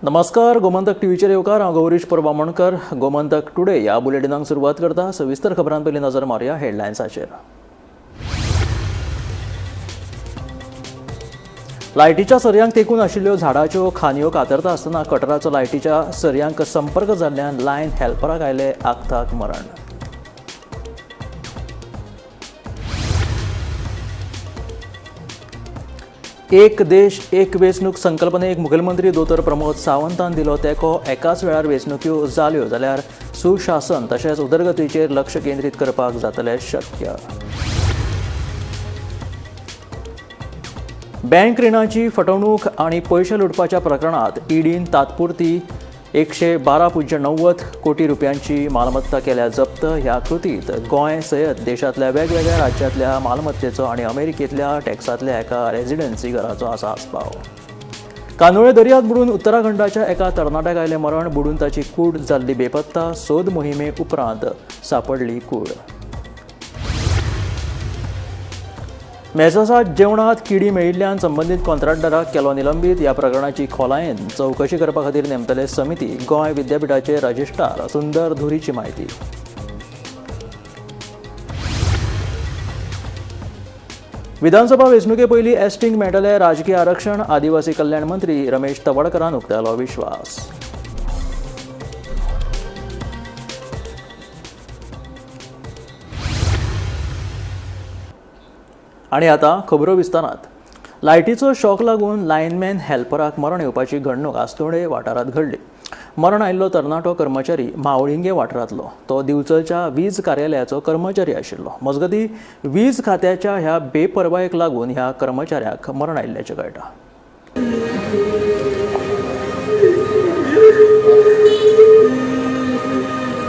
नमस्कार, गोमंतक टीव्हीचेर येवकार. हांव गौरीश परब आमोणकर. गोमंतक टुडे ह्या बुलेटिनाक सुरवात करता. सविस्तर खबरां पयलीं नजर मारुया हेडलायन्साचेर. लायटीच्या सरयांक तेंकून आशिल्ल्यो झाडाच्यो खांदयो कातरता आसतना कटराचो लायटीच्या सरयांक संपर्क जाल्ल्यान लायन हेल्पराक आयले आक्ताक मरण. एक देश एक वेंचणूक संकल्पनेक मुखेलमंत्री दोतोर प्रमोद सावंतान दिलो तेंको. एकाच वेळार वेंचणुक्यो जाल्यो जाल्यार सुशासन तशेंच उदरगतीचेर लक्ष केंद्रीत करपाक जातलें शक्य. बँक रिणाची फटवणूक आनी पयशे लुटपाच्या प्रकरणांत ईडीन तात्पुरती 112.90 कोटी रुपयांची मालमत्ता केल्या जप्त. ह्या कृतीत गोंय सयत देशांतल्या वेगवेगळ्या राज्यांतल्या मालमत्तेचो आनी अमेरिकेंतल्या टॅक्सांतल्या एका रेजिडन्सी घराचो आसा आस्पाव. कांदोळे दर्यांत बुडून उत्तराखंडाच्या एका तरणाट्याक आयलें मरण. बुडून ताची कूड जाल्ली बेपत्ता. सोद मोहिमे उपरांत सांपडली कूड. मेसासात जेवणात किडी मेळिल्ल्यान संबंदीत कॉन्ट्रॅक्टराक केलो निलंबीत. ह्या प्रकरणाची खोलायेन चवकशी करपा खातीर नेमतले समिती. गोंय विद्यापिठाचे रजिस्ट्रार सुंदर धुरीची म्हायती. विधानसभा वेंचणुके पयलीं एसटींक मेळटलें राजकी आरक्षण. आदिवासी कल्याण मंत्री रमेश तवडकरान उक्तायलो विश्वास. आनी आतां खबरो विस्तारात. लायटीचो शॉक लागून लायनमॅन हेल्पराक मरण येवपाची घडणूक आस्तोडे वाठारांत घडली. मरण आयिल्लो तरणाटो कर्मचारी मावळिंगे वाठारांतलो. तो दिवचलच्या वीज कार्यालयाचो कर्मचारी आशिल्लो. मजगतीं वीज खात्याच्या ह्या बेपरवायेक लागून ह्या कर्मचाऱ्याक मरण आयिल्ल्याचें कळटा.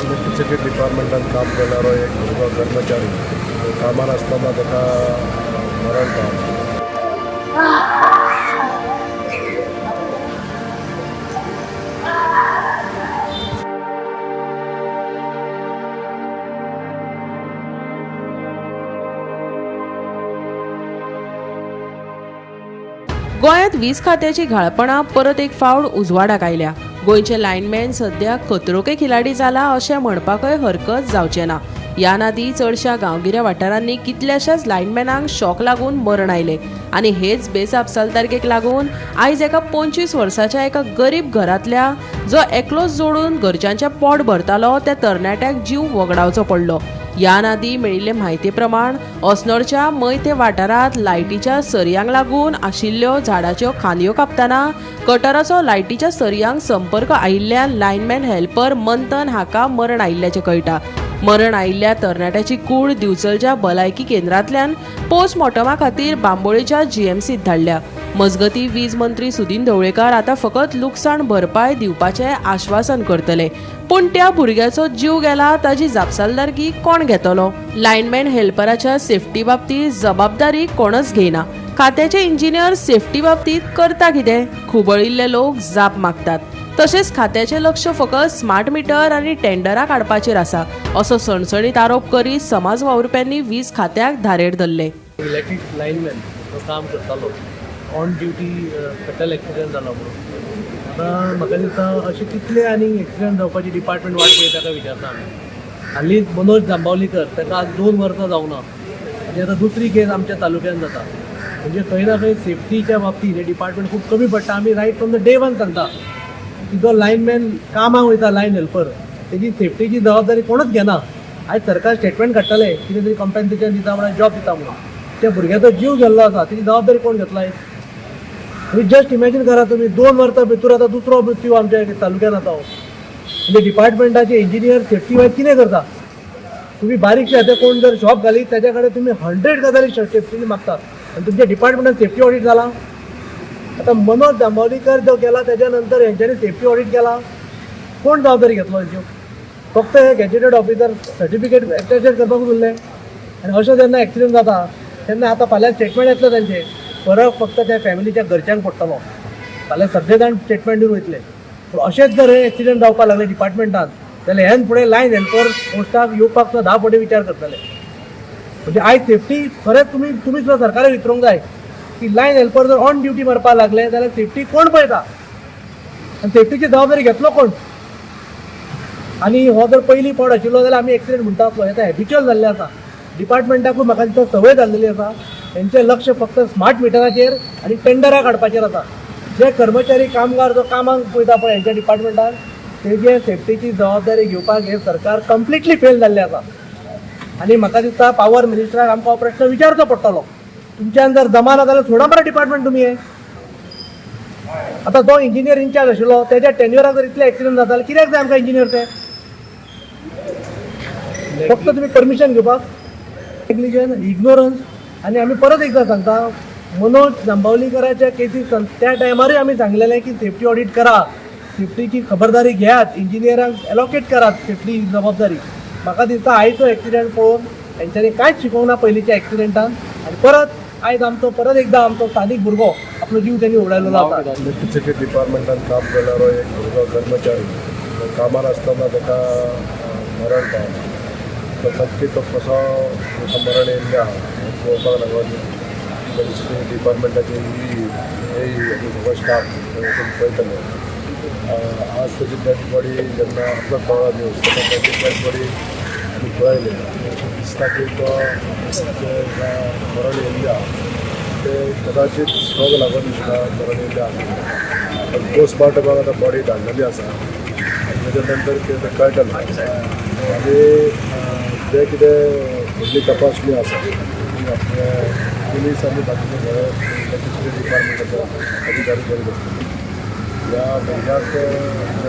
इलेक्ट्रिसिटी डिपार्टमेंटान काम करणारो एक भुरगो कर्मचारी कामान आसतना ताका मरण पावलें. गोंयांत वीज खात्याची घाळपणां परत एक फावट उजवाडाक आयल्या. गोंयचे लायनमॅन सद्या खतरो के खिलाडी जाला अशें म्हणपाकय हरकत जावचें ना. ह्या नादी चडश्या गांवगिऱ्या वाठारांनी कितल्याशाच लायनमॅनांक शॉक लागून मरण आयलें आनी हेच बेजापसालदारकेक लागून आयज एका 25 वर्साच्या एका गरीब घरांतल्या जो एकलोच जोडून घरच्यांचें पोट भरतालो त्या तरणाट्याक जीव वगडावचो पडलो. ह्या नादी मेळिल्ले म्हायती प्रमाण अस्नोडच्या मयते वाठारांत लायटीच्या सरयांक लागून आशिल्ल्यो झाडाच्यो खांदयो कापतना कटराचो लायटीच्या सरयांक संपर्क आयिल्ल्यान लायनमॅन हेल्पर मंथन हाका मरण आयिल्ल्याचें कळटा. मरण आयिल्ल्या तरणाट्याची कूड दिवचलच्या भलायकी केंद्रांतल्यान पोस्टमॉर्टमा खातीर बांबोळेच्या जीएमसीत धाडल्या. मजगतीं वीज मंत्री सुदिन ढवळीकार आतां फकत लुकसाण भरपाय दिवपाचें आश्वासन करतले, पूण त्या भुरग्याचो जीव गेला ताची जापसालदारकी कोण घेतलो? लायनमॅन हेल्पराच्या सेफ्टी बाबतींत जबाबदारी कोणच घेयना. खात्याचे इंजिनियर सेफ्टी बाबतींत करता कितें? खुबळिल्ले लोक जाप मागतात. तशेंच खात्याचें लक्ष फकत स्मार्ट मिटर आनी टेंडरां काडपाचेर आसा असो सणसणीत आरोप करीत समाज वावुरप्यांनी वीज खात्याक धारेर धरले. इलेक्ट्रीक लायनमॅन तो काम करतालो, ऑन ड्युटी फेटल एक्सिडंट जालो म्हणून. आतां म्हाका दिसता अशे कितले आनी एक्सिडंट जावपाची डिपार्टमेंट वाट पळयता काय विचारता आमी. हालींच मनोज जांबावलीकर ताका आज 2 वर्सां जावना आनी आतां दुसरी केस आमच्या तालुक्यान जाता. म्हणजे खंय ना खंय सेफ्टीच्या बाबतींत हें डिपार्टमेंट खूब कमी पडटा. आमी right from the day one सांगता की जो लायनमॅन कामाक वयता लायन हेल्पर तेजी सेफ्टीची जबाबदारी कोणूच घेना. आयज सरकार स्टेटमेंट काडटले कितें तरी कॉम्पेन्सेशन दिता म्हणून, जॉब दिता म्हणून. त्या भुरग्याचो जीव गेल्लो आसा तेजी जबाबदारी कोण घेतला? तुम्ही जस्ट इमॅजीन करा, तुमी 2 वर्सां भितर आतां दुसरो मृत्यू आमच्या तालुक्यान जाता. म्हणजे डिपार्टमेंटाचे इंजिनियर सेफ्टी वायज कितें करता? तुमी बारीकशे आतां कोण जर शॉप घालीत ताच्या कडेन तुमी 100 गजाली सेफ्टी मागतात आनी तुमच्या डिपार्टमेंटान सेफ्टी ऑडीट जाला. आतां मनोज जांबावलीकर जो गेला त्याच्या नंतर हेंच्यांनी सेफ्टी ऑडीट केला? कोण जबाबदारी घेतलो हेंच्यो? फक्त हे गॅजेटेड ऑफिसर सर्टिफिकेट एक्सटेंशन करपाकूच उरले. आनी अशें जेन्ना एक्सिडंट जाता तेन्ना आतां फाल्यां स्टेटमेंट येतलें तांचें, फरक फक्त त्या फॅमिलीच्या घरच्यांक पडटलो. फाल्यां सगळे जाण स्टेटमेंट दिवन वयतले. पूण अशेंच जर हे एक्सिडंट जावपाक लागले डिपार्टमेंटान जाल्यार ह्यान फुडें लायन हेल्पर पोस्टाक येवपाक सुद्दां 10 फावटी विचार करतले. म्हणजे आयज सेफ्टी खरेंच तुमी सुद्दां सरकाराक विचारूंक जाय की लायन हेल्पर जर ऑन ड्युटी मरपाक लागले जाल्यार सेफ्टी कोण पळयता? आनी सेफ्टीची जबाबदारी घेतलो कोण? आनी हो जर पयलीं फावट आशिल्लो जाल्यार आमी एक्सिडंट म्हणटा आसलो. हें आतां हॅबिच्युअल जाल्लें आसा. डिपार्टमेंटाकूय म्हाका दिसता संवय जाल्लेली आसा. तेंचें लक्ष फक्त स्मार्ट मिटराचेर आनी टेंडरां काडपाचेर आसा. जे कर्मचारी कामगार जो कामाक वयता पळय हेंच्या डिपार्टमेंटान, तेजे सेफ्टीची जबाबदारी घेवपाक हें सरकार कंप्लिटली फेल जाल्लें आसा. आनी म्हाका दिसता पावर मिनिस्टराक आमकां हो प्रश्न विचारचो पडटलो. तुमच्यान जर जमाना जाल्यार सोडा मरे डिपार्टमेंट तुमी हें. आतां जो इंजिनियर इन्चार्ज आशिल्लो तेज्या टेन्युअराक जर इतले एक्सिडंट जाता जाल्यार कित्याक जाय आमकां इंजिनियर ते? फक्त तुमी परमिशन घेवपाक? Negligence, ignorance. आनी आमी परत एकदां सांगता, मनोज जांबावलीकराच्या केसीस त्या टायमारूय आमी सांगलेलें की सेफ्टी ऑडीट करा, सेफ्टीची खबरदारी घेयात, इंजिनियरांक एलोकेट करात सेफ्टी जबाबदारी. म्हाका दिसता आयचो एक्सिडंट पळोवन तेंच्यांनी कांयच शिकोवंक ना पयलींच्या एक्सिडंटान. आनी परत आयज आमचो परत एकदां आमचो स्थानीक भुरगो आपलो जीव तेणी उडयलेलो आसा. इलेक्ट्रिसिटी डिपार्टमेंटान काम करणारो एक भुरगो कर्मचारी कामार आसतना ताका मरण पावलो. तो नक्की तो कसो ताका मरण येयल्लें आहा हें पळोवपाक लागून इलेक्ट्रिसिटी डिपार्टमेंटाचे ई ए आनी सगळो स्टाफ थंय वचून पळयतले. आज ताची डेड बॉडी जेन्ना आपलो कळ्ळो न्यूज, तेन्ना ताची डेड बॉडी आमी पळयली आनी अशें दिसता की तो जें मरण येयल्लें आहा ते कदाचित स्ट्रोक लागून ताका मरण येयल्लें आसा. पण पोस्टमार्टमाक आतां बॉडी धाडलेली आसा आनी तेच्या नंतर कितें तें कळटलें. आनी जे कितें फुडली तपासणी आसा ती आपले पुलीस आनी बाकीचे सगळे इलेक्ट्रिसिटी डिपार्टमेंटाचे अधिकारी करीत आसतले. ह्या भुरग्याक जें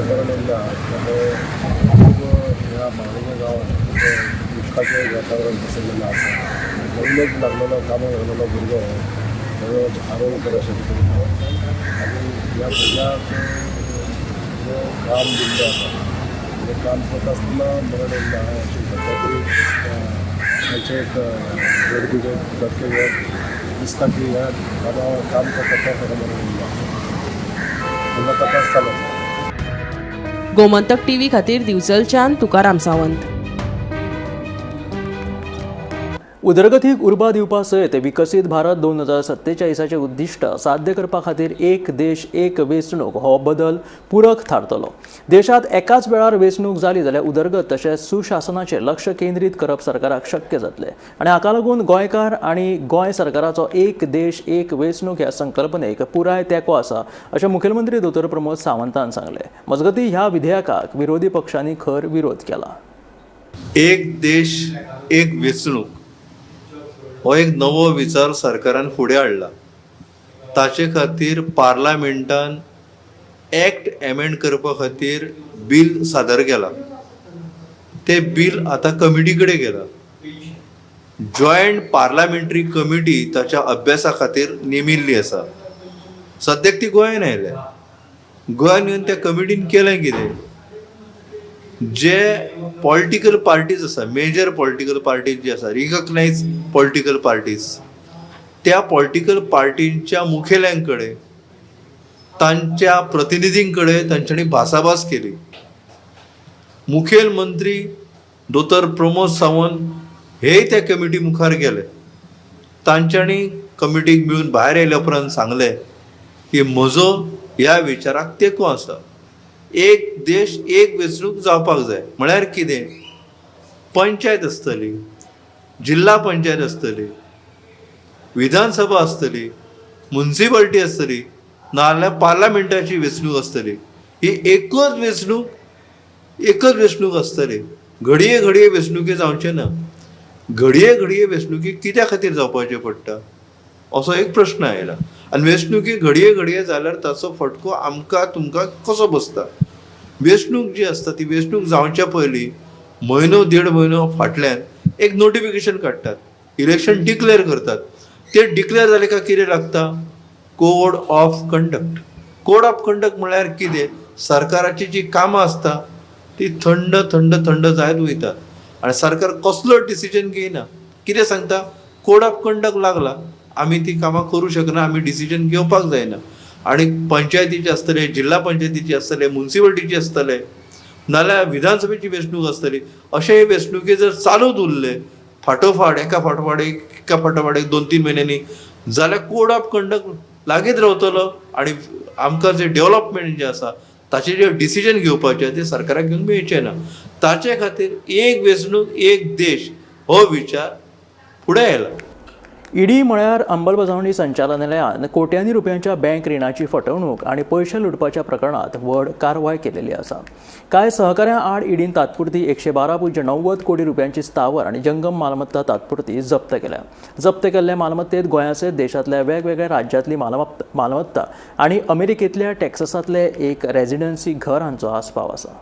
मरण येयल्लें आहा त्यामुळे खूब ह्या मावळीच्या गांवांत खूब दुख्खाचें वातावरण पसरलेलें आसा. नवीनच लागलेलो, कामाक लागलेलो भुरगो हो आरोग्य कर अशें कितें. आनी ह्या भुरग्याक जो काम दिल्लें आसा तें काम करता आसतना मरण येयल्लें आहा अशें सद्या तरी आयचे एक गडगुडे धक्के दिसता की ह्या कामा काम करता ताका मरण येयल्लें आसा. तेन्ना तपास चालू आसा. गोमंतक टीव्ही खातीर दिवचलच्यान तुकाराम सावंत. उदरगतीक उर्बा दिवपा सयत विकसीत भारत 2047चें उद्दिश्ट साध्य करपा खातीर एक देश एक वेंचणूक हो बदल पुरक थारतलो. देशांत एकाच वेळार वेंचणूक जाली जाल्यार उदरगत तशेंच सुशासनाचेर लक्ष केंद्रीत करप सरकाराक शक्य जातलें आनी हाका लागून गोंयकार आनी गोंय सरकाराचो एक देश एक वेंचणूक ह्या संकल्पनेक पुराय तेंको आसा अशें मुखेलमंत्री दोतोर प्रमोद सावंतान सांगलें. मजगतीं, ह्या विधेयकाक विरोधी पक्षांनी खर विरोध केला. एक देश एक वेंचणूक हो एक नवो विचार सरकारान फुडें हाडला. ताचे खातीर पार्लामेंटान एक्ट एमेंड करपा खातीर बील सादर केला. तें बील आतां कमिटी कडेन गेलां. जॉयंट पार्लामेंटरी कमिटी ताच्या अभ्यासा खातीर नेमिल्ली आसा. सद्याक ती गोंयान आयल्या. गोंयान येवन त्या कमिटीन केलें कितें, जे पॉलिटिकल पार्टीज आसा, मेजर पॉलिटिकल पार्टीज जी आसा, रिकग्नायज पॉलिटिकल पार्टीज, त्या पॉलिटिकल पार्टींच्या मुखेल्यां कडेन, तांच्या प्रतिनिधीं कडेन तांच्यांनी भासाभास केली. मुखेल मंत्री दोतोर प्रमोद सावंत हेय त्या कमिटी मुखार गेले. तांच्यांनी कमिटीक मेळून भायर आयल्या उपरांत सांगलें की म्हजो ह्या विचाराक तेंको आसा, एक देश एक वेंचणूक जावपाक जाय. म्हळ्यार कितें, पंचायत आसतली, जिल्हा पंचायत आसतली, विधानसभा आसतली, मुन्सिपाल्टी आसतली, नाजाल्यार पार्लामेंटाची वेंचणूक आसतली. ही एकच वेंचणूक, एकच वेंचणूक आसतली. घडये घडये वेंचणुकी जावचे ना. घडये घडये वेंचणुकी कित्या खातीर जावपाचें पडटा असो एक प्रश्न आयला. आनी वेंचणुकी घडये घडये जाल्यार ताचो फटको आमकां तुमकां कसो बसता? वेंचणूक जी आसता ती वेंचणूक जावच्या पयलीं म्हयनो देड म्हयनो फाटल्यान एक नोटिफिकेशन काडटात, इलेक्शन डिक्लेअर करतात. ते डिक्लेअर जालें काय कितें लागता? Code of conduct. Code of conduct म्हळ्यार कितें? सरकाराची जी कामां आसता ती थंड थंड थंड जायत वयतात आनी सरकार कसलो डिसिजन घेयना. कितें सांगता? कोड ऑफ कंडक्ट लागला, आमी ती कामां करूं शकना, आमी डिसिजन घेवपाक जायना. आनी पंचायतीचे आसतले, जिल्हा पंचायतीचे आसतले, मुन्सिपालिटीचे आसतले, नाल्यार विधानसभेची वेंचणूक आसतली. अशे हे वेंचणुके जर चालूच उरले फाटोफाट, एका फाटोफाट एक, एका फाटोफाट एक, 2-3 म्हयन्यांनी जाल्यार कोड ऑफ कंडक्ट लागीत रावतलो आनी आमकां जे डेव्हलपमेंट जें आसा ताचें जें डिसिजन घेवपाचें तें सरकाराक घेवंक मेळचें ना. ताचे खातीर एक वेंचणूक एक देश हो विचार फुडें आयला. ईडी म्हळ्यार अंमलबजावणी संचालनालयान कोट्यांनी रुपयांच्या बँक रिणाची फटवणूक आनी पयशे लुटपाच्या प्रकरणात व्हड कारवाय केलेली आसा. कांय सहकाऱ्यां आड ईडीन तात्पुरती 112.90 कोटी रुपयांची स्थावर आनी जंगम मालमत्ता तात्पुरती जप्त केल्या. जप्त केल्ल्या मालमत्तेत गोंया सयत देशांतल्या वेगवेगळ्या राज्यांतली मालमत्ता आनी अमेरिकेंतल्या टेक्सासांतले एक रेजिडन्सी घर हांचो आस्पाव आसा.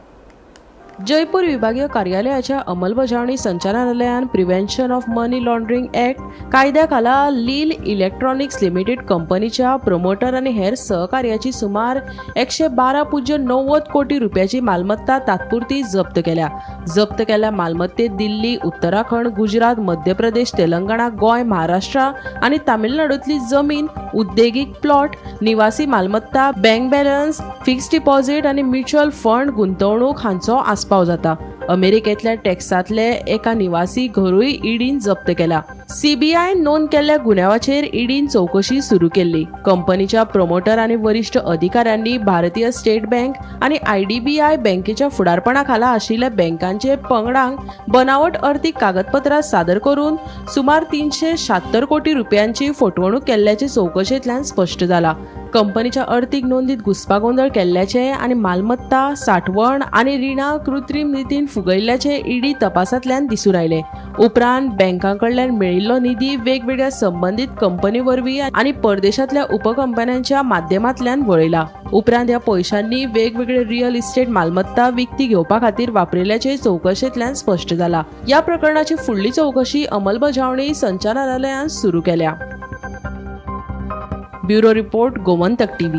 जयपूर विभागीय कार्यालयाच्या अंमलबजावणी संचालनालयान prevention of money laundering act कायद्या खाला लील इलेक्ट्रॉनिक्स लिमिटेड कंपनीच्या प्रमोटर आनी हेर सहकार्याची सुमार 112.90 कोटी रुपयाची मालमत्ता तात्पुरती जप्त केल्या. जप्त केल्ल्या मालमत्तेत दिल्ली, उत्तराखंड, गुजरात, मध्य प्रदेश, तेलंगणा, गोंय, महाराष्ट्र आनी तामिळनाडूंतली जमीन, उद्देगीक प्लॉट, निवासी मालमत्ता, बँक बॅलन्स, फिक्स्ड डिपॉझिट आनी म्युच्युअल फंड गुंतवणूक हांचो आस्पाव जाता. अमेरिकेंतल्या टेक्सांतले एका निवासी घरूय ईडीन जप्त केला. सीबीआयन नोंद केल्ल्या गुन्यांवाचेर ईडीन चवकशी सुरू केल्ली. कंपनीच्या प्रमोटर आनी वरिश्ठ अधिकाऱ्यांनी भारतीय स्टेट बँक आनी आयडीबीआय बँकेच्या फुडारपणा खाला आशिल्ल्या बँकांचे पंगडांक बनावट अर्थीक कागदपत्रां सादर करून सुमार 376 कोटी रुपयांची फटवणूक केल्ल्याचे चवकशेंतल्यान स्पश्ट जाला. कंपनीच्या अर्थीक नोंदीत घुस्पागोंदळ केल्ल्याचे आनी मालमत्ता साठवण आनी रिणां कृत्रीम रितीन फुगयल्ल्याचे ईडी तपासांतल्यान दिसून आयले. उपरांत बँकां कडल्यान मेळिल्लो निधी वेगवेगळ्या संबंदीत कंपनी वरवीं आनी परदेशांतल्या उपकंपन्यांच्या माध्यमांतल्यान वळयला. उपरांत ह्या पयशांनी वेगवेगळे रियल इस्टेट मालमत्ता विकती घेवपा खातीर वापरिल्ल्याचे चवकशेंतल्यान स्पश्ट जाला. ह्या प्रकरणाची फुडली चवकशी अंमलबजावणी संचालनालयान सुरू केल्या. Bureau report, Gomantak TV.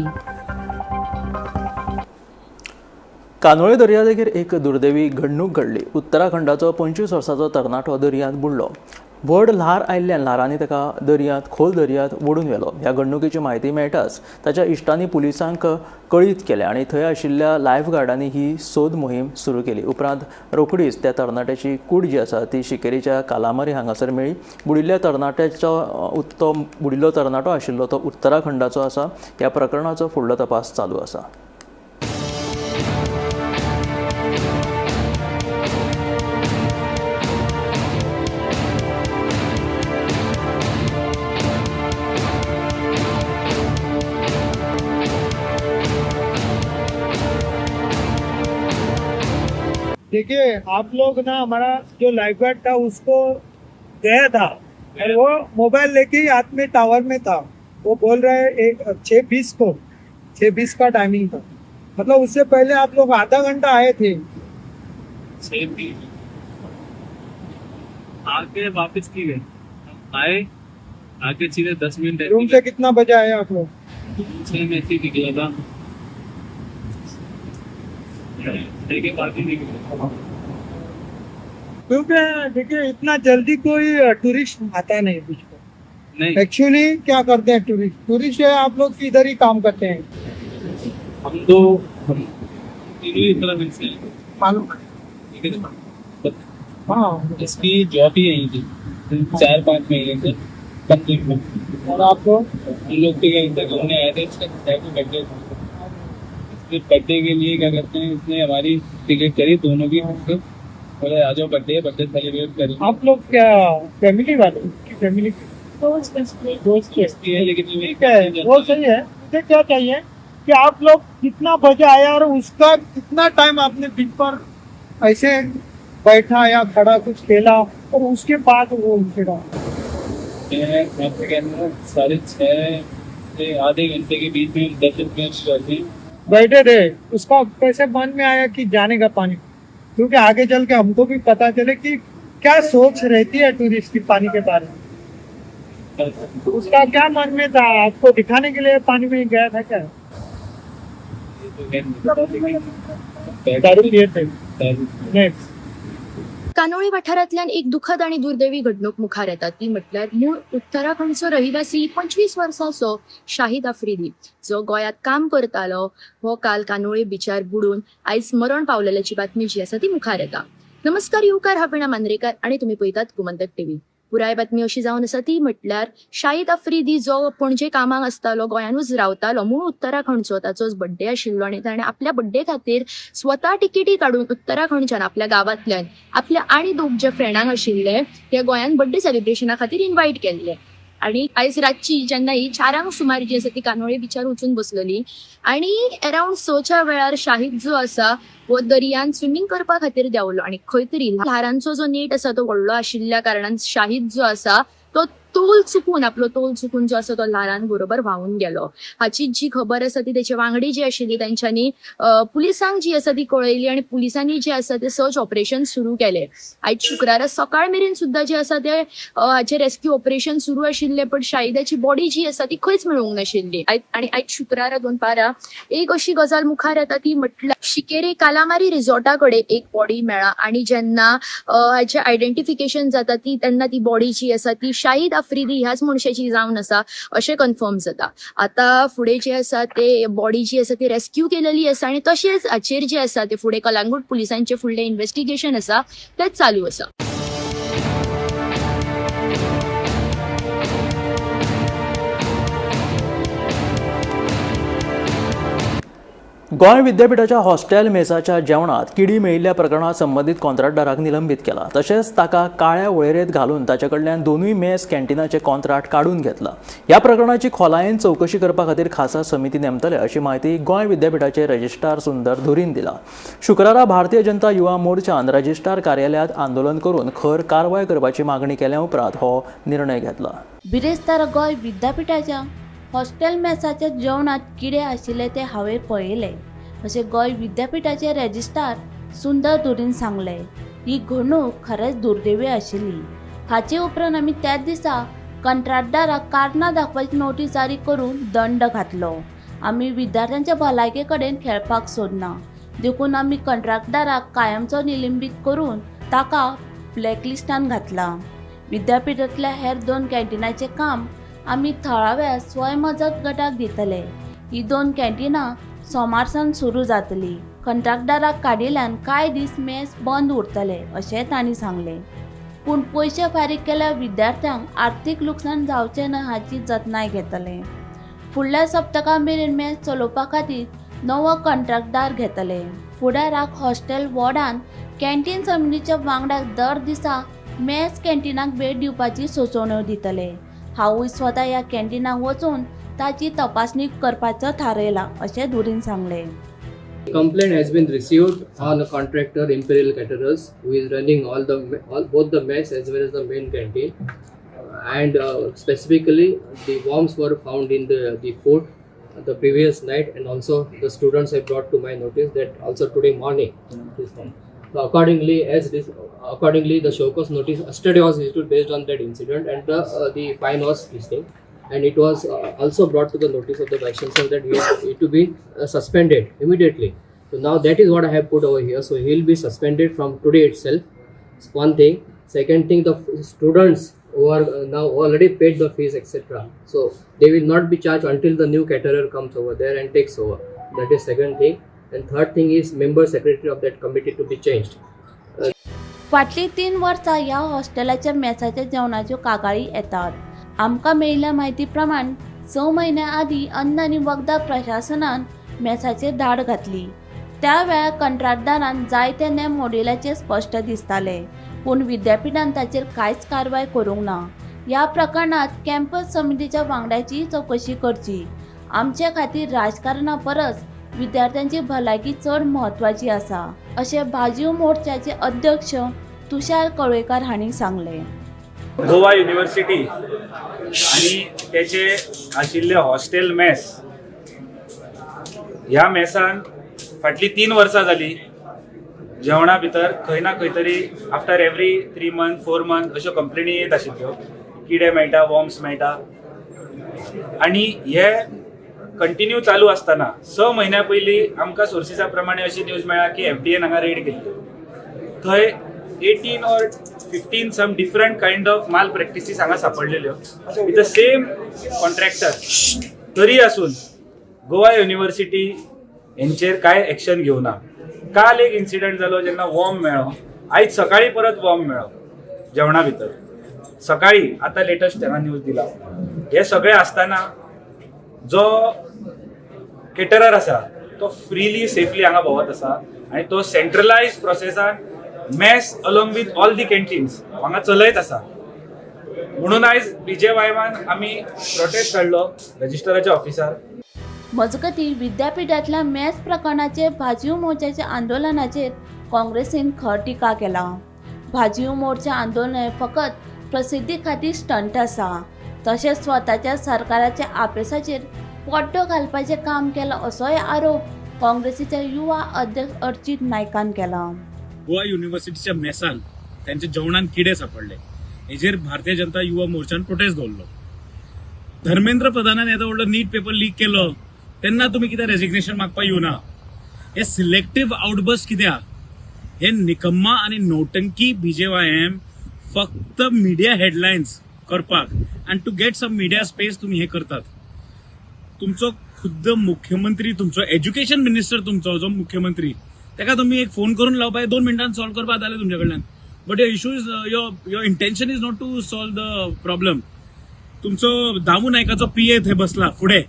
Candolim दर्यादेगेर एक दुर्दैवी घडणूक घडली. उत्तराखंडाचो 25 वर्सांचो तरणाटो दर्यांत बुडलो. व्हड ल्हार आयिल्ल्यान ल्हारांनी ताका दर्यांत खोल दर्यांत ओडून व्हेलो. ह्या घडणुकेची म्हायती मेळटाच ताच्या इश्टांनी पुलिसांक कळीत केलें आनी थंय आशिल्ल्या लायफ गार्डांनी ही सोद मोहीम सुरू केली. उपरांत रोखडीच त्या तरणाट्याची कूड जी आसा ती शिकेरीच्या कालामारी हांगासर मेळ्ळी. बुडिल्ल्या तरणाट्याचो तो बुडिल्लो तरणाटो आशिल्लो तो उत्तराखंडाचो आसा. ह्या प्रकरणाचो फुडलो तपास चालू आसा. देखिए आप लोग ना, हमारा जो लाइफ गार्ड था उसको गया था और वो मोबाइल लेके ही हाथ में टावर में था. वो बोल रहा है 6:20 को, 6:20 का टाइमिंग था. मतलब उससे पहले आप लोग आधा घंटा आए थे. 6:20 आके वापस की गए, आए आके सीधे 10 मिनट रूम से कितना बजे आए आप लोग? 6 में ऐसे ही निकला था, 6 के बाद ही निकला. क्योंकि देखिए इतना जल्दी कोई टूरिस्ट आता नहीं बीच को. नहीं, एक्चुअली क्या करते हैं टूरिस्ट, टूरिस्ट है आप लोग इधर ही काम करते हैं. हम तो हम तीनों ही उत्तराखंड से हैं. मालूम. ठीक है ना? बट हाँ, इसकी जॉब ही यही थी 4-5 महीने से कंप्लीट में. और आपको हम लोग तो क्या इधर घूमने आए थे. इसका बर्थडे था, इसके बर्थडे के लिए क्या करते हैं, इसने हमारी टिकट करी दोनों की. बोले आ जाओ, बर्थडे है, बर्थडे सेलिब्रेट करें. आप लोग क्या फैमिली वाले फैमिली दोस्त है लेकिन ठीक है, वो सही है. मुझे क्या चाहिए कि आप लोग कितना बजे आया और उसका कितना टाइम आपने बीच पर ऐसे बैठा या खड़ा कुछ खेला और उसके बाद वो खेला. मैं आपसे कहना 6:30 से आधे घंटे के बीच में 10 मिनट बैठे बैठे थे. उसका कैसे मन में आया कि जाने का पानी? क्योंकि आगे चल के हमको भी पता चले कि क्या सोच रहती है टूरिस्ट की पानी के बारे में. उसका क्या मन में था? आपको दिखाने के लिए पानी में गया था क्या? दारू पिए थे? नहीं. कानोळी वाठारांतल्यान एक दुखद आनी दुर्दैवी घडणूक मुखार येता ती म्हटल्यार मूळ उत्तराखंडचो रहिवासी 25 वर्सांचो शाहिद आफ्रिदी जो गोंयांत काम करतालो हो काल कानोळी बिचार बुडून आयज मरण पावलेल्याची बातमी जी आसा ती मुखार येता. नमस्कार, येवकार. हांव वीणा मांद्रेकार आनी तुमी पळयतात गोमंतक टीव्ही. पुराय बातमी अशी जावन आसा ती म्हटल्यार शाहीद आफ्रिदी जो पणजे कामाक आसतालो, गोंयानूच रावतालो, मूळ उत्तराखंडचो, ताचोच बड्डे आशिल्लो आनी ताणें आपल्या बड्डे खातीर स्वता तिकेटी काडून उत्तराखंडच्यान आपल्या गांवांतल्यान आपल्या आनी दोग जे फ्रेंडांक आशिल्ले ते गोंयान बड्डे सेलिब्रेशना खातीर इन्वायट केल्ले. आनी आयज रातची जेन्ना ही 4 सुमार जी आसा ती कांदोळे बिचार वचून बसलेली आनी अरावंड 6च्या वेळार शाहीद जो आसा हो दर्यान स्विमींग करपा खातीर देंवलो आनी खंय तरी ल्हारांचो जो नेट आसा तो व्हडलो आशिल्ल्या कारणान शाहीद जो आसा तो तोल चुकून, आपलो तोल चुकून जो आसा तो ल्हारां बरोबर व्हांवून गेलो. हाची जी खबर आसा ती तेचे वांगडी जी आशिल्ली तेंच्यांनी पुलिसांक जी आसा ती कळयली आनी पुलिसांनी जे आसा ते सर्च ऑपरेशन सुरू केले. आयज शुक्रारा सकाळ मेरेन सुद्दां जे आसा ते हाचे रेस्क्यू ऑपरेशन सुरू आशिल्ले, पण शाहिदाची बॉडी जी आसा ती खंयच मेळूंक नाशिल्ली. आनी आयज शुक्रारा 2 एक अशी गजाल मुखार येता ती म्हटल्यार शिकेरे कालामारी रिसॉर्टा कडेन एक बॉडी मेळ्ळा आनी जेन्ना हाचे आयडेंटिफिकेशन जाता ती तेन्ना ती बॉडी जी आसा ती शाहीद आफ्रिदी ह्याच मनशाची जावन आसा अशें कन्फर्म जाता. आता फुडें जे आसा ते बॉडी जी आसा ती रेस्क्यू केलेली आसा आनी तशेंच हाचेर जे आसा ते फुडें कलांगूट पुलिसांचे फुडलें इन्वेस्टिगेशन आसा तें चालू आसा. गोंय विद्यापीठाच्या हॉस्टेल मेसाच्या जेवणात किडी मेळिल्ल्या प्रकरणात संबंदीत कॉन्ट्रॅक्टदाराक निलंबीत केला. तशेंच ताका काळ्या वळेरेंत घालून ताचे कडल्यान दोनूय मेस कॅन्टीनाचे कॉन्ट्रॅक्ट काडून घेतला. ह्या प्रकरणाची खोलायेन चवकशी करपा खातीर खासा समिती नेमतले अशी म्हायती गोंय विद्यापीठाचे रजिस्ट्रार सुंदर धुरीन दिला. शुक्रारा भारतीय जनता युवा मोर्चान रजिस्ट्रार कार्यालयांत आंदोलन करून खर कारवाय करपाची मागणी केल्या उपरांत हो निर्णय घेतला. बिरेस्तारा गोंय विद्यापीठाच्या हॉस्टेल मेसाच्या जेवणात किडे आशिल्ले ते हांवें पळयले अशें गोंय विद्यापीठाचे रजिस्ट्रार सुंदर धुरीन सांगले. ही घडणूक खरेंच दुर्दैवी आशिल्ली. हाचे उपरांत आमी त्याच दिसा कंत्राटदाराक कारणां दाखोवपाची नोटीस जारी करून दंड घातलो. आमी विद्यार्थ्यांच्या भलायके कडेन खेळपाक सोदना, देखून आमी कंत्राटदाराक कायमचो निलंबीत करून ताका ब्लॅकलिस्टान घातला. विद्यापीठांतल्या हेर 2 कॅन्टीनाचें काम आमी थळाव्या स्वयंमजत गटाक दितले. ही 2 कॅन्टीनां सोमारसान सुरू जातली. कंत्राटदाराक काडिल्ल्यान कांय दीस मेस बंद उरतले अशें तांणी सांगलें. पूण पयशे फारीक केल्यार विद्यार्थ्यांक आर्थीक लुकसाण जावचें न्हय हाची जतनाय घेतले. फुडल्या सप्तका मेरेन मेस चलोवपा खातीर नवो कंत्राटदार घेतले. फुडाराक हॉस्टेल वॉर्डान कॅन्टीन समितीच्या वांगडाक दर दिसा मेस कॅन्टीनाक भेट दिवपाची सुचोवण्यो दितले. हांवूय स्वता ह्या कॅन्टीनाक वचून ताची तपासणी करपाचो थारायला अशें धुरीन सांगलें. Complaint has been received on a contractor, Imperial Caterers, who is running both the mess as well as the main canteen, and specifically the worms were found in the food the previous night, and also the students have brought to my notice that also today morning. So accordingly, the show cause notice yesterday was issued based on that incident, and the fine was this thing, and it was also brought to the notice of the vice chancellor that he had to be suspended immediately. So now that is what I have put over here. So he will be suspended from today itself. It's one thing. Second thing, the students who are now already paid the fees, etc. So they will not be charged until the new caterer comes over there and takes over. That is second thing. And third thing is member secretary of that committee to be changed. फाटलीं 3 वर्सां ह्या हॉस्टेलाच्या मेसाच्या जेवणाच्यो कागाळी येतात. आमकां मेळिल्ल्या म्हायती प्रमाण 6 म्हयन्यां आदीं अन्न आनी वखदां प्रशासनान मेसाचेर धाड घातली. त्या वेळार कंत्राटदारान जायते नेम मोडिल्ल्याचें स्पश्ट दिसतालें, पूण विद्यापीठान ताचेर कांयच कारवाय करूंक ना. ह्या प्रकरणांत कॅम्पस समितीच्या वांगड्याचीय चवकशी करची. आमचे खातीर राजकारणा परस विद्यार्थ्यांची भलायकी चड म्हत्वाची आसा अशें भाजीव मोर्चाचे अध्यक्ष तुषार कळवेकर हांणी सांगलें. गोवा युनिव्हर्सिटी आनी तेचे आशिल्ले हॉस्टेल मेस, ह्या मेसान फाटलीं 3 वर्सां जाली जेवणा भितर खंय ना खंय तरी आफ्टर एवरी 3 मंथ 4 मंथ अश्यो कंप्लेनी येत आशिल्ल्यो, किडे मेळटा, वॉर्म्स मेळटा, आनी हे कंटिन्यू चालू आसतना 6 म्हयन्या पयलीं आमकां सोर्सिसा प्रमाणे अशी न्यूज मेळ्ळा की एफडीएन हांगा रेड केल्ली, थंय 18 or 15 some different kind of malpractices हांगा सापडलेल्यो विथ the same contractor. तरी आसून गोवा युनिव्हर्सिटी हेंचेर कांय एक्शन घेवना. काल एक इन्सिडंट जालो जेन्ना वॉर्म मेळ्ळो, आयज सकाळीं परत वॉर्म मेळ्ळो जेवणा भितर. सकाळी आतां लेटस्ट हांगा न्यूज दिला. हे सगळे आसतना जो केटरर आसा तो फ्रीली सेफली हांगा भोंवत आसा आनी तो सेंट्रलायज प्रोसेसान mess along with all the canteens हांगा चलयत आसा. म्हणून आयज बीजेवायमान आमी प्रोटेस्ट काडलो रजिस्टराच्या ऑफिसार. मजगतीं विद्यापीठांतल्या मेस प्रकरणाचेर भाजीव मोर्चाच्या आंदोलनाचेर काँग्रेसीन खर टिका केला. भाजीव मोर्चा आंदोलन हें फकत प्रसिद्धी खातीर स्टंट आसा, तशेंच स्वताच्या सरकाराच्या आपेसाचेर पड्डो घालपाचें काम केलां असोय आरोप काँग्रेसीच्या युवा अध्यक्ष अर्चित नायकान केला. गोवा युनिव्हर्सिटीच्या मेसान त्यांच्या जेवणान किडे सापडले हेजेर भारतीय जनता युवा मोर्चान प्रोटेस्ट दवरलो. धर्मेंद्र प्रधानान येदो व्हडलो नीट पेपर लीक केलो तेन्ना तुमी कित्याक रेजिग्नेशन मागपाक येवना? हे सिलेक्टीव आउटबर्स्ट कित्याक? हे निकम्मा आनी नौटंकी बीजेवायएम फक्त मिडिया हेडलायन्स करपाक आनी to get some media space तुमी हे करतात. तुमचो खुद्द मुख्यमंत्री, तुमचो एज्युकेशन मिनिस्टर, तुमचो जो मुख्यमंत्री ताका तुमी एक फोन करून लावपाक 2 मिनटान सॉल्व करपाक जालें तुमच्या कडल्यान. But your issue is your intention is not to solve the problem. तुमचो दामू नायकाचो पीए थंय बसला फुडें,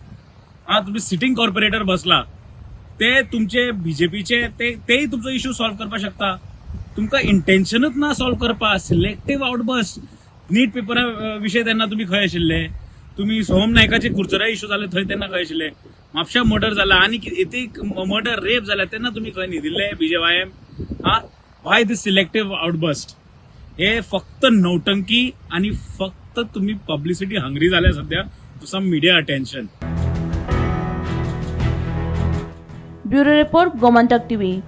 आं तुमी सिटींग कॉर्पोरेटर बसला, ते तुमचे बीजेपीचे तेय तुमचो इश्यू सॉल्व करपाक शकता. तुमकां इंटेन्शनूच ना सॉल्व करपाक. Selective outburst. नीट पेपरा विशय तेन्ना तुमी खंय आशिल्ले? तुमी सोहम नायकाचे कुर्चरा इश्यू जाले थंय तेन्ना खंय आशिल्ले? म्हापशा मर्डर जाला आनी एक मर्डर रेप जाला तेन्ना तुमी खंय न्हिदिल्ले बीजेवायएम? आं, why this selective outburst? हे फक्त नौटंकी आनी फक्त तुमी पब्लिसिटी हंग्री जाल्या सध्या to some media attention. Bureau report, Gomantak TV.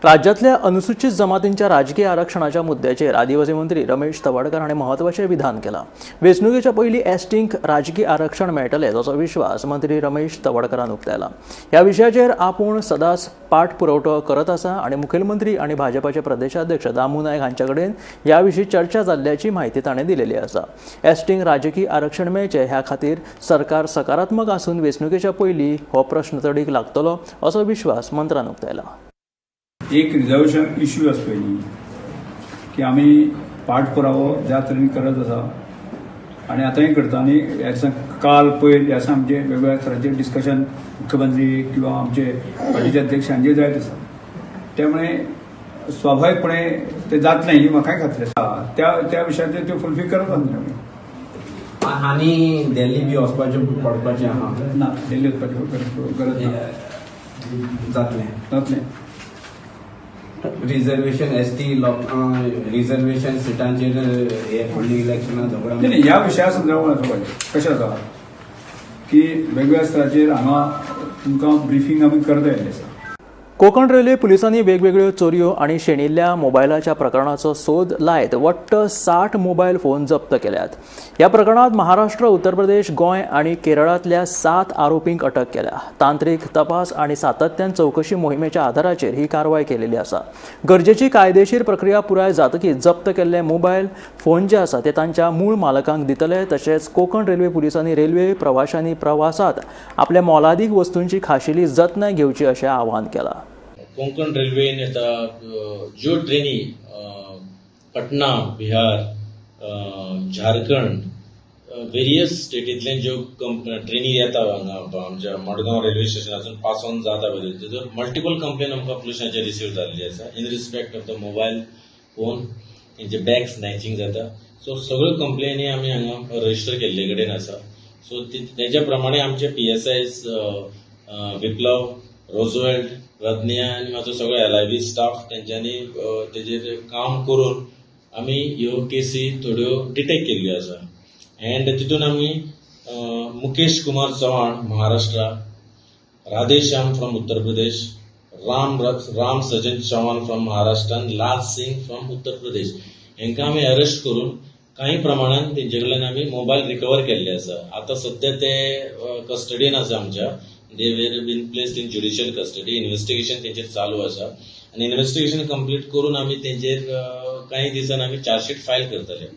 राज्यातल्या अनुसूचित जमातींच्या राजकीय आरक्षणाच्या मुद्द्याचेर आदिवासी मंत्री रमेश तवडकर हाणें म्हत्वाचें विधान केलां. वेंचणुकेच्या पयलीं एसटींक राजकीय आरक्षण मेळटलें असो विश्वास मंत्री रमेश तवडकरान उक्तायला. ह्या विशयाचेर आपूण सदांच पाठपुरवठो करत आसा आनी मुखेलमंत्री आनी भाजपाचे प्रदेशाध्यक्ष दामू नायक हांचे कडेन ह्या विशीं चर्चा जाल्ल्याची म्हायती ताणें दिलेली आसा. एसटींक राजकीय आरक्षण मेळचें ह्या खातीर सरकार सकारात्मक आसून वेंचणुकेच्या पयलीं हो प्रश्न तडीक लागतलो असो विश्वास मंत्र्यान उक्तायला. एक रिजर्वेशन इश्यू आसा पयलीं की आमी पाठपुरावो ज्या तरेन करत आसा आनी आतांय करता आनी ह्या दिसा काल पयर ह्या दिसा आमचे वेगवेगळ्या तरांचे डिस्कशन मुख्यमंत्री किंवा आमचे पार्टीचे अध्यक्ष हांचे जायत आसा. त्यामुळे स्वाभाविकपणे ते जातलें ही म्हाकाय खात्री आसा. त्या त्या विशयाचेर त्यो फुलफील करत आसले आमी. आनी दिल्ली बी वचपाचें पडपाचें आहा? ना, दिल्ली वचपाची गरज ना. जातलें जातलें. रिजर्वेशन एस टी लोक रिजर्वेशन सिटांचेर हे फुडली इलेक्शनां झगडा. नाही, ह्या विशया संदर्भात कशें आसा की वेगवेगळ्या स्तराचेर हांगा तुमकां ब्रिफींग आमी करता येयल्लें आसा. कोकण रेल्वे पुलिसांनी वेगवेगळ्यो चोरयो आनी शेणिल्ल्या मोबायलाच्या प्रकरणाचो सोद लायत वट्ट 60 मोबायल फोन जप्त केल्यात. ह्या प्रकरणांत महाराष्ट्र, उत्तर प्रदेश, गोंय आनी केरळांतल्या 7 आरोपींक अटक केल्या. तांत्रीक तपास आनी सातत्यान चवकशी मोहिमेच्या आधाराचेर ही कारवाय केलेली आसा. गरजेची कायदेशीर प्रक्रिया पुराय जातकीच जप्त केल्ले मोबायल फोन जे आसा ते तांच्या मूळ मालकांक दितले. तशेंच कोकण रेल्वे पुलिसांनी रेल्वे प्रवाशांनी प्रवासात आपल्या मोलादीक वस्तूंची खाशेली जतनाय घेवची अशें आवाहन केलां. कोंकण रेल्वेन आता ज्यो ट्रेनी पटना, बिहार, झारखंड, वेरियस स्टेटींतल्यान ज्यो ट्रेनी येता हांगा आमच्या मडगांव रेल्वे स्टेशनासून पास ऑन जाता पळय, तेजो मल्टिपल कंप्लेन आमकां पुलिसांचेर रिसीव जाल्ली आसा in respect of the mobile phone, तेंचे बॅग स्नॅचिंग जाता. सो सगळ्यो कंप्लेनी आमी हांगा रजिस्टर केल्ले कडेन आसा. सो तेज्या प्रमाणे आमचे PSI विप्लव, रोजवेल्ट, प्रज्ञा आनी म्हाजो सगळो LIB staff तेंच्यांनी तेजेर काम करून आमी ह्यो केसी थोड्यो डिटेक्ट केल्ल्यो आसा. एंड तितून आमी Mukesh Kumar Chavan Maharashtra, Radheshyam from Uttar Pradesh, Ram Sajjan Chavan from Maharashtra आनी लाल सिंग फ्रॉम उत्तर प्रदेश हांकां आमी अरेस्ट करून कांय प्रमाणान तेंचे कडल्यान आमी मोबायल रिकवर केल्ले आसा. आतां सद्या ते कस्टडीन आसा आमच्या. They were been placed in judicial custody. Investigation तेंचेर चालू आसा आनी इन्वेस्टिगेशन कंप्लीट करून आमी तेंचेर कांय दिसान आमी चार्जशीट फायल करतले.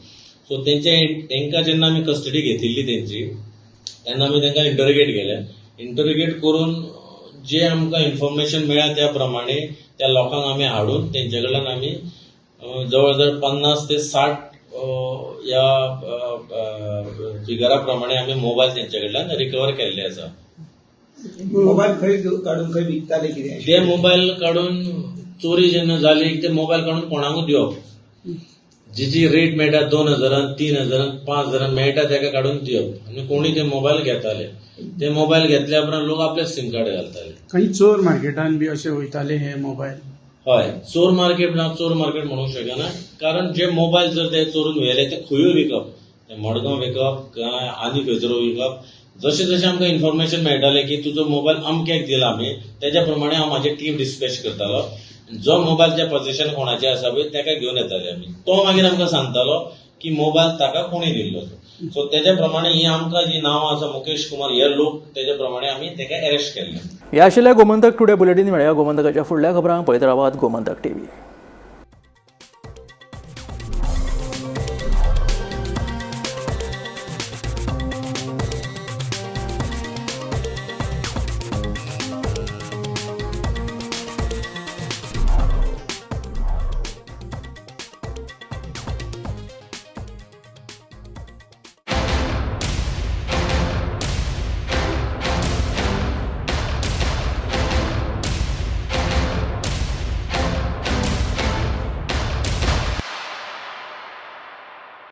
सो तेंकां जेन्ना आमी कस्टडी घेतिल्ली तेंची तेन्ना आमी तेंकां इंटरोगेट केलें. इंटरोगेट करून जे आमकां इन्फॉर्मेशन मेळ्ळा त्या प्रमाणे त्या लोकांक आमी हाडून तेंचे कडल्यान आमी जवळ जवळ 50 ते 60 ह्या फिगरा प्रमाणे आमी मोबायल तेंच्या कडल्यान रिकवर केल्ले आसा. मोबायल खंय काडून खंय विकताले, कितें? ते मोबायल काडून, चोरी जेन्ना जाली, ते मोबायल काडून कोणाकूच दिवप. जी रेट मेळटा, 2000न, 3000न, 5000न मेळटा, ताका काडून दिवप आनी कोणी ते मोबायल घेताले. ते मोबायल घेतल्या उपरांत लोक आपले सिम कार्ड घालताले. काही चोर मार्केटान बी अशे वयताले हे मोबायल? हय, चोर मार्केट ना, चोर मार्केट म्हणूंक शकना, कारण जे मोबायल जर ते चोरून व्हेले, ते खंयूय विकप, ते मडगांव विकप काय आनी खंयसर विकप. जशें जशें आमकां इन्फॉर्मेशन मेळटालें की तुजो मोबायल अमक्याक दिला आमी, तेज्या प्रमाणे हांव म्हाजी टीम डिस्पॅच करतालो. जो मोबायल ज्या पझेशन कोणाचे आसा पळय, ताका घेवन येताले आमी. तो मागीर आमकां सांगतालो की मोबायल ताका कोणी दिल्लो. सो तेज्या प्रमाणे ही आमकां जी नांवां आसा, मुकेश कुमार, हे लोक, तेज्या प्रमाणे आमी ताका अरेस्ट केल्ले. ह्या आशिल्ल्या गोमंतक टुडे बुलेटीन. मेळया गोमंतकाच्या फुडल्या खबरांक. पळयत रावात गोमंतक टीव्ही.